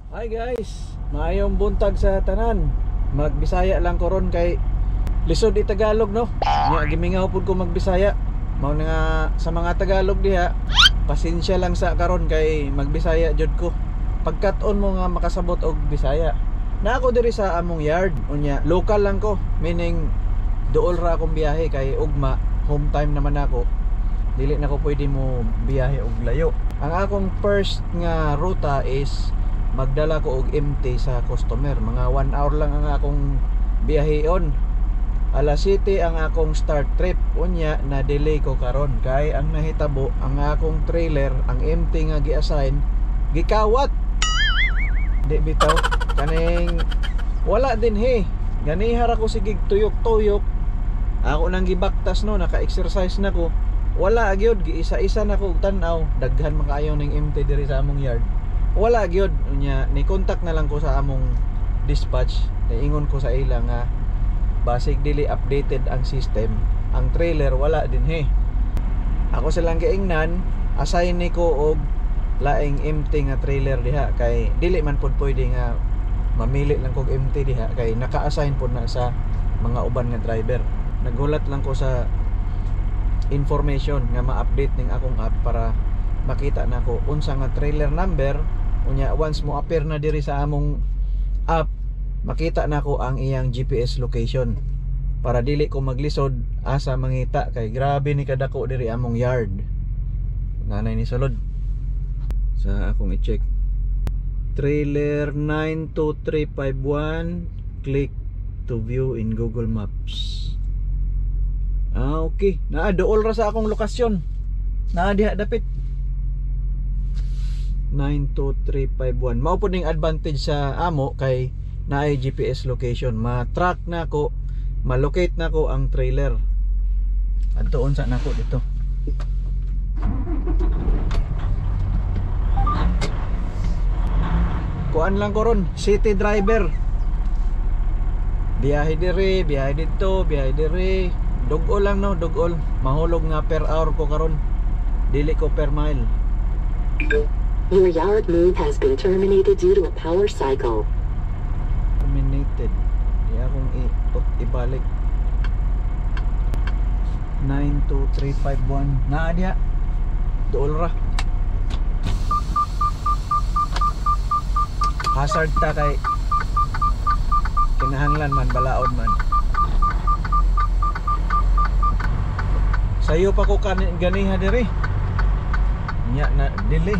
Hi guys, maayong buntag sa tanan. Magbisaya lang ko ron kay lisod i Tagalog, no. Nya gimingaw pud ko magbisaya. Mao na nga sa mga Tagalog diha, pasensya lang sa karon kay magbisaya jud ko. Pagkat-on mo nga makasabot og Bisaya. Na ako diri sa among yard, unya local lang ko, meaning duol ra akong biyahe kay ugma home time naman ako. Dili na ko pwede mo biyahe og layo. Ang akong first nga ruta is magdala ko og empty sa customer. Mga 1 hour lang ang akong biyaheon. Alas 7 ang akong start trip. Unya na delay ko karon kay ang nahitabo ang akong trailer, ang empty nga gi-assign, gikawat. Di bitaw kaning wala din he. Ganiha ra ko sige tuyok-tuyok. Ako nang gibaktas, no, naka-exercise na ko. Wala gyud, giisa-isa na ko og tan-aw. Daghan man kaayo ning empty diri sa among yard. Wala gyud. Unya ni contact na lang ko sa among dispatch. Niingon ko sa ila nga basig dili updated ang system, ang trailer wala din he. Ako silang giingnan, assign ni ko og laing empty nga trailer diha kay dili man pud pwede nga mamili lang kog empty diha kay naka-assign pud na sa mga uban nga driver. Nagulat lang ko sa information nga ma-update ning akong app para makita nako unsa nga trailer number. Unya once mo appear na diri sa among app, makita nako ang iyang GPS location para dili ko maglisod asa mangita kay grabe ni kadako diri among yard. Nanay ni sulod sa akong i-check. Trailer 92351, click to view in Google Maps. Ah, okay. Naa dool ra sa akong lokasyon. Naa diha dapit. 92351. Mao pud ning advantage sa amo kay naay GPS location. Ma-track na ko, ma-locate na ko ang trailer. Adtoon sa nako dito. Kuan lang ko ron, city driver. Biyahe diri, biyahe didto, biyahe diri. Dugol lang, no, dugol. Mahulog nga per hour ko karon. Dili ko per mile. Your yard move has been terminated due to a power cycle. Terminated. Di akong ibalik. 92351. Naa diha. Duol ra. Hazard ta kay kinahanglan man, balaod man. Sayo pa ko ganiha diri. Nya na delay.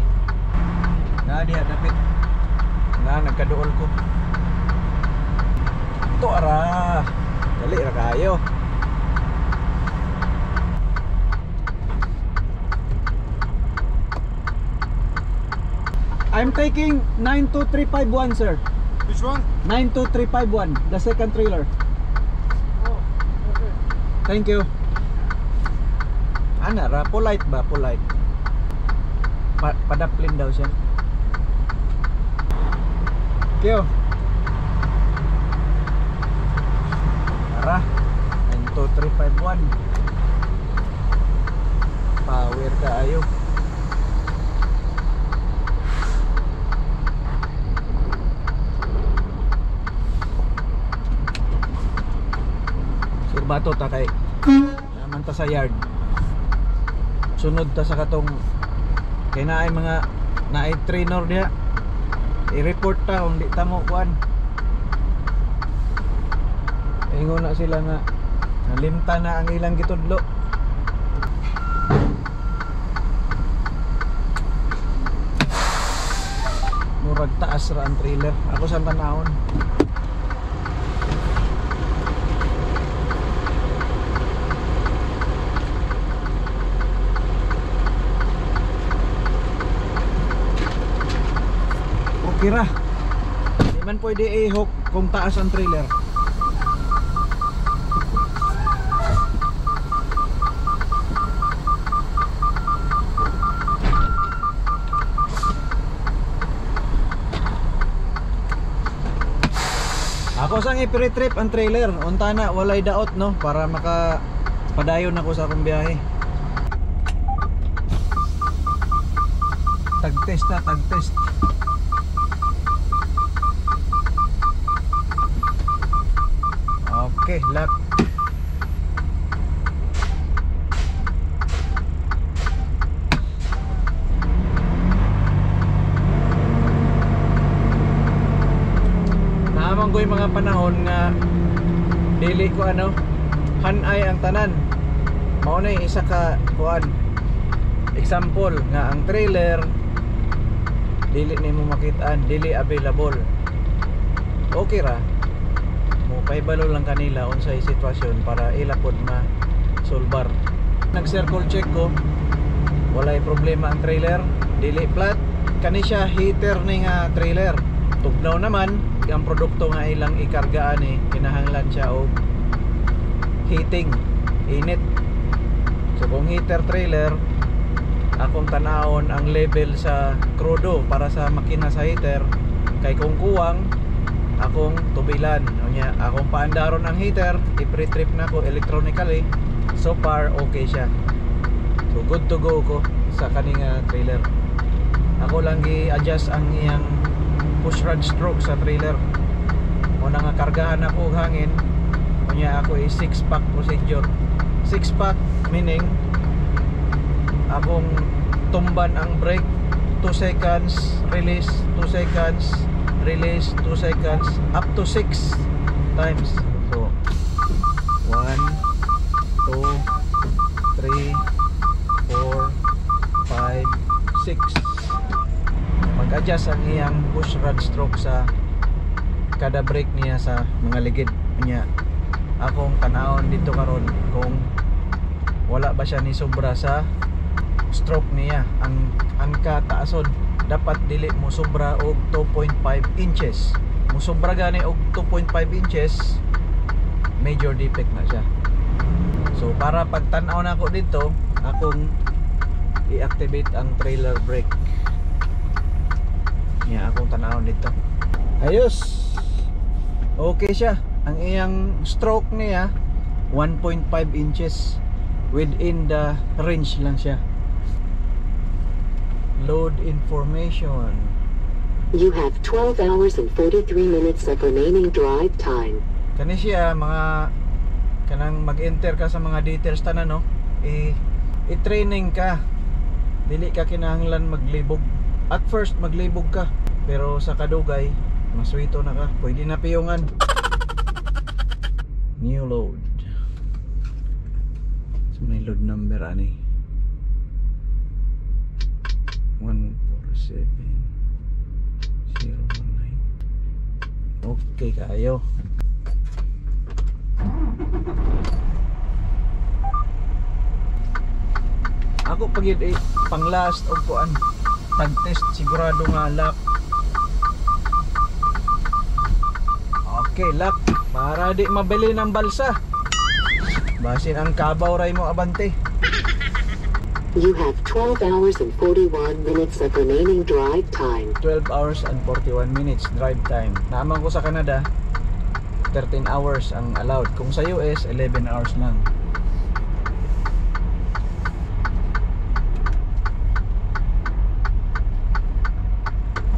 Na diha dapit. Na nagkaduol ko. To ara. Dali ra kayo. I'm taking 92351, sir. Which one? 92351, the second trailer. Oh, okay. Thank you. Ana ra, polite ba? Polite. Padaplin daw siya. Kyo. Tara. 92351. Power kaayo. Sir bato ta kay naman ta sa yard. Sunod ta sa katong kay naay mga naay trainer diha. I-report ta kung di ta mo kuan. Ingon na sila nga nalimta na ang ilang gitudlo. Murag taas ra ang trailer. Ako sa tanawon. Okay ra. Di man pwede i-hook kung taas ang trailer. Ako sang i-pre-trip ang trailer. Unta na walay daot, no, para maka padayon ako sa akong biyahe. Tag-test na, tag-test. Okay, lock. Naamang ko yung mga panahon nga dili ko ano, hanay ang tanan. Mao na isa ka kuan. Example nga ang trailer dili nimo makitaan, dili available. Okay ra. Mo pahibalo lang kanila unsay sitwasyon para ila pod ma-solbar. Nag-circle check ko, walay problema ang trailer, dili flat. Kani siya heater ni nga trailer. Tugnaw naman ang produkto nga ilang ikargaan ni, kinahanglan siya og heating, init. So kung heater trailer, akong tanawon ang level sa krudo para sa makina sa heater, kay kung kuwang akong tubilan. Unya akong paandaron ang heater, i-pre-trip na ko electronically. So far okay siya. So good to go ko sa kaning trailer. Ako lang gi-adjust ang iyang push rod stroke sa trailer. Muna nga kargahan ako og hangin. Unya ako i 6 pack procedure. 6 pack meaning akong tumban ang brake 2 seconds, release 2 seconds, release 2 seconds, up to 6 times. So 1, 2, 3, 4, 5, 6. Mag-adjust ang iyang push rod stroke sa kada brake niya sa mga ligid. Unya akong tan-awon dito karon kung wala ba siya ni sobra sa stroke niya. Ang kataason dapat dili mo sobra og 2.5 inches. Mo sobra gani og 2.5 inches, major defect na siya. So para pagtan-aw nako dito, akong i-activate ang trailer brake. Niya akong tan-awon dito. Ayos. Okay siya. Ang iyang stroke niya 1.5 inches, within the range lang siya. Load information. You have 12 hours and 43 minutes of remaining drive time. Kani siya mga kanang mag-enter ka sa mga details tanan, no? I-training ka. Dili ka kinahanglan maglibog. At first maglibog ka, pero sa kadugay maswito na ka. Pwede na piyungan. New load. So may load number ani. 147019. Okay kayo. Ako pag yun, pang last og kuan tag test sigurado nga lock. Okay, lock para di mabili ng balsa. Basin ang kabaw ray mo abante. You have 12 hours and 41 minutes of remaining drive time. 12 hours and 41 minutes drive time. Naaman ko sa Canada, 13 hours ang allowed. Kung sa US, 11 hours lang.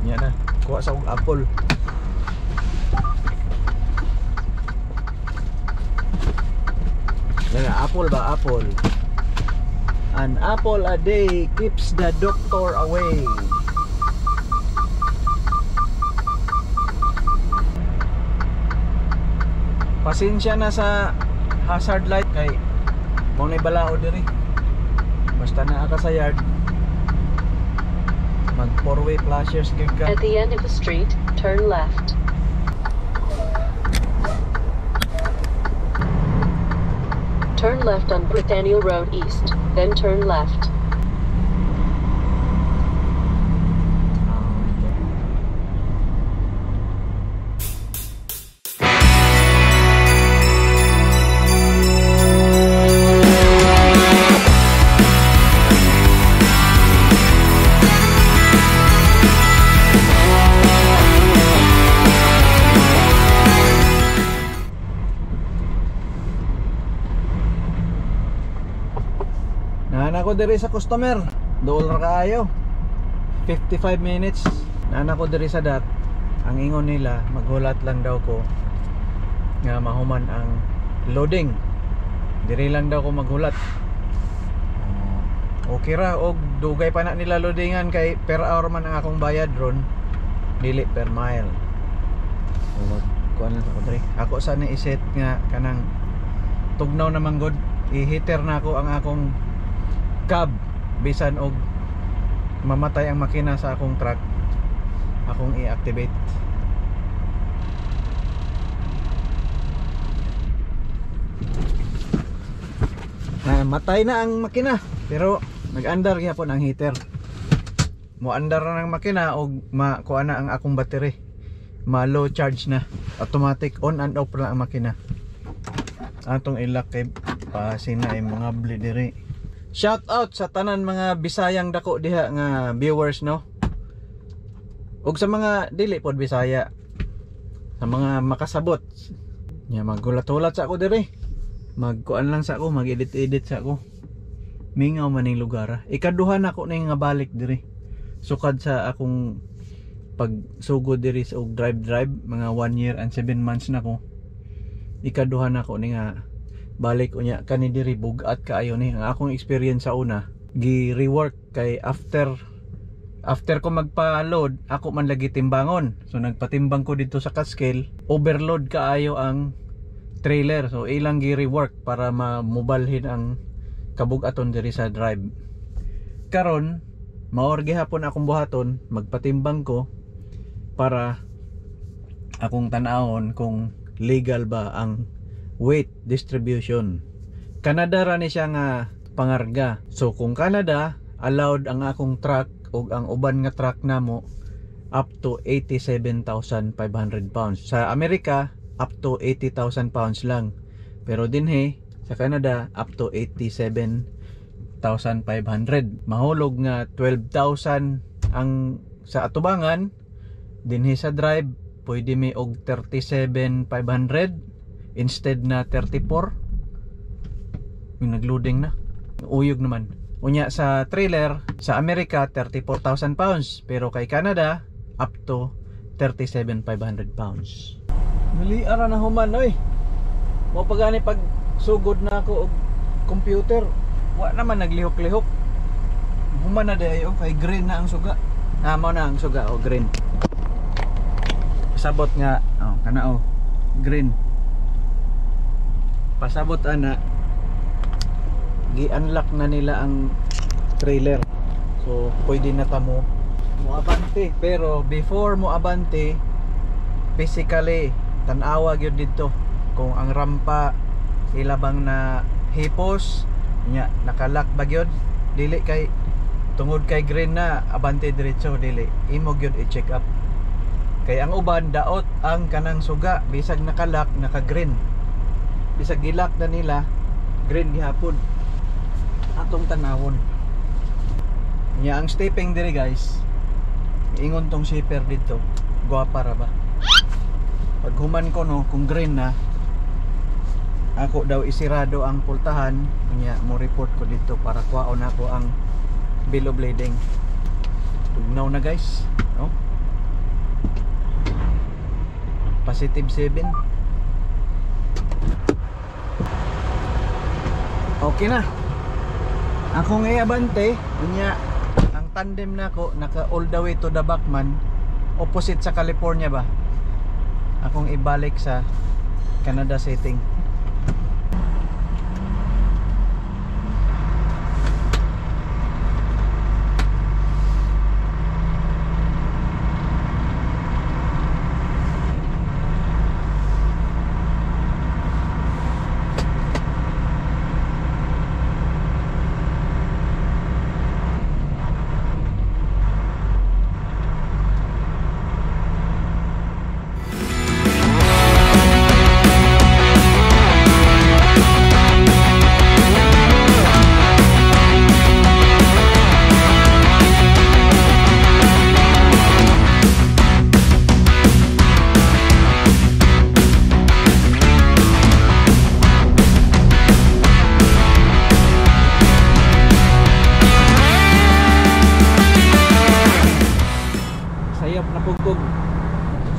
Yan na, kuha sa kong apple. Yan na, apple ba? Apple. An apple a day keeps the doctor away. Pasensya na sa hazard light kay mao nay balao diri. Basta naa ka sa yard, mag four-way flashers gyud ka. At the end of the street, turn left. Turn left on Britannia Road East, then turn left. Nana ko diri sa customer, dool ra kaayo. 55 minutes. Nana ko diri sa dat. Ang ingon nila, maghulat lang daw ko nga mahuman ang loading. Diri lang daw ko maghulat. Okay ra og dugay pa na nila loadingan kay per hour man ang akong bayad ron, dili per mile. So kuan lang ako diri. Ako sana i-set nga kanang tugnaw naman god, i-heater na ako ang akong cab bisan og mamatay ang makina sa akong truck, akong i-activate. Na matay na ang makina pero nag-andar gyapon ang heater. Mo-andar na ang makina og makuha na ang akong battery. Ma-low charge na. Automatic on and off lang ang makina. Atong i-lock kay pasin na yung mga bli diri. Shout out sa tanan mga Bisayang dako diha nga viewers, no. Og sa mga dili pod Bisaya, sa mga makasabot. Nya maghulat-hulat sa ako diri. Magkuan lang sa ako, mag-edit-edit sa ako. Mingaw man ning lugar. Ikaduha na ako ning nga balik diri. Sukad sa akong pagsugod diri sa og drive-drive, mga 1 year and 7 months na ko. Ikaduha na ako ni nga balik unya kani diri bugat kaayo ni. Ang akong experience sa una, gi-rework kay after ko magpa-load, ako man lagi timbangon. So nagpatimbang ko dito sa Catskill, overload kaayo ang trailer. So ilang gi-rework para mamubalhin ang kabugaton diri sa drive. Karon maor gihapon akong buhaton, magpatimbang ko para akong tan-awon kung legal ba ang weight distribution. Canada ra ni siya nga pangarga. So kung Canada, allowed ang akong truck ug ang uban nga truck namo up to 87,500 pounds. Sa Amerika, up to 80,000 pounds lang. Pero dinhi sa Canada, up to 87,500. Mahulog nga 12,000 ang sa atubangan. Dinhi sa drive, pwede mi og 37,500 instead na 34. Yung nagloading na. Uyog naman. Unya sa trailer, sa Amerika 34,000 pounds, pero kay Canada up to 37,500 pounds. Mali ara na human oy. Mo pa gani pag sugod na ako og computer, wa naman naglihok-lihok. Human na dayo kay green na ang suga. Ah, mao na ang suga o green. Pasabot nga, oh, kana oh, green. Pasabot ana, gi-unlock na nila ang trailer. So pwede na ta mo abante, pero before mo abante, physically tan-awa gyud didto kung ang rampa ilabang na hipos nya nakalock ba gyud, dili kay tungod kay green na abante diretso, dili imo gyud i-check up. Kay ang uban daot ang kanang suga bisag nakalock naka green, bisag gilak na nila green gihapon. Atong tanawon nya ang stepping diri guys, ingon tong shipper dito, gwapa ra ba. Pag human ko no, kung green na ako daw isirado ang pultahan, unya mo report ko dito para kuwaon ako ang bill of lading. Tugnaw na guys, no? Positive 7. Okay na. Akong iabante, unya ang tandem nako naka all the way to the back man, opposite sa California ba. Akong ibalik sa Canada setting.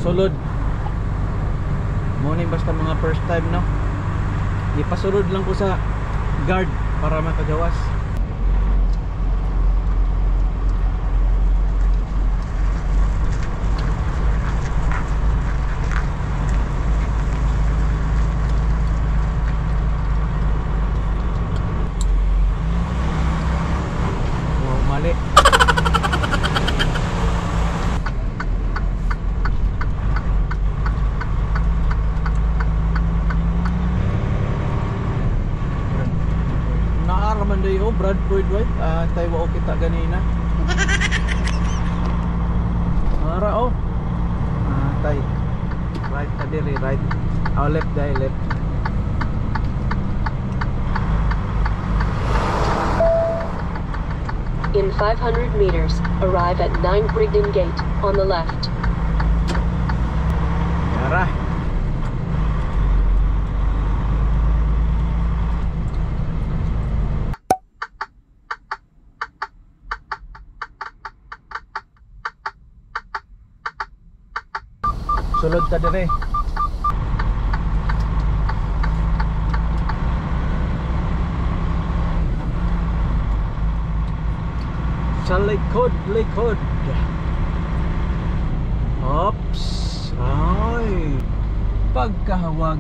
Sulod mo ni basta mga first time, no? Ipasulod lang ko sa guard para makagawas. Wow, mali. Naaraman day oh, Bradford White. Ah, tayo wa kita ganina. Ara oh. Ah, tay. Right ta diri, right. Oh, left day, left. In 500 meters, arrive at 9 Brigden Gate, on the left. Tara. Sulod ta dire. Sa likod, likod. Oops. Ay. Pagkahawag.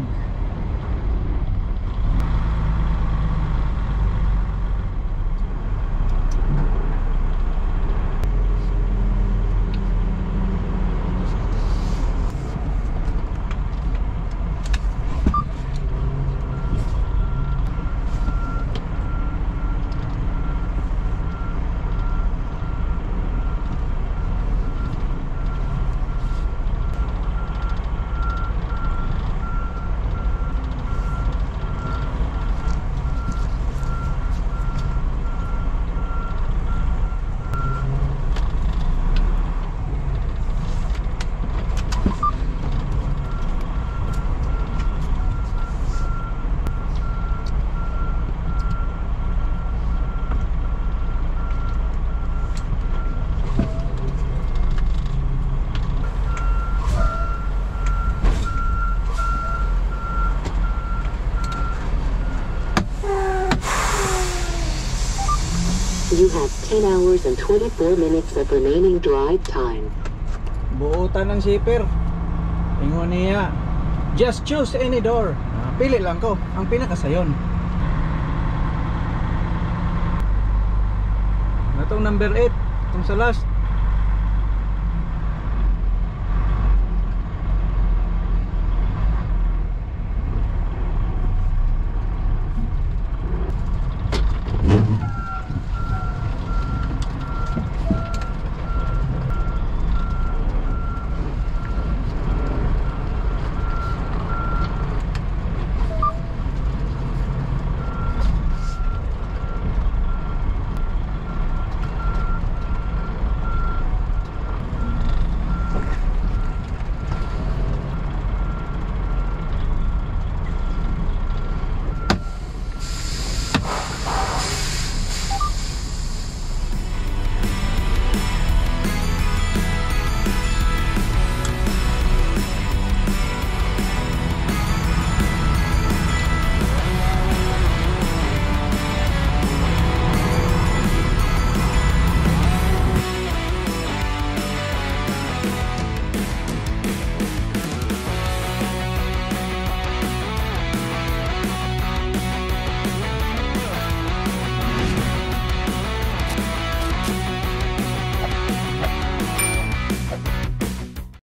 You have 10 hours and 24 minutes of remaining drive time. Buotan ng shipper. Ingon niya, just choose any door. Ah, pili lang ko ang pinakasayon. Natong number 8, itong sa last.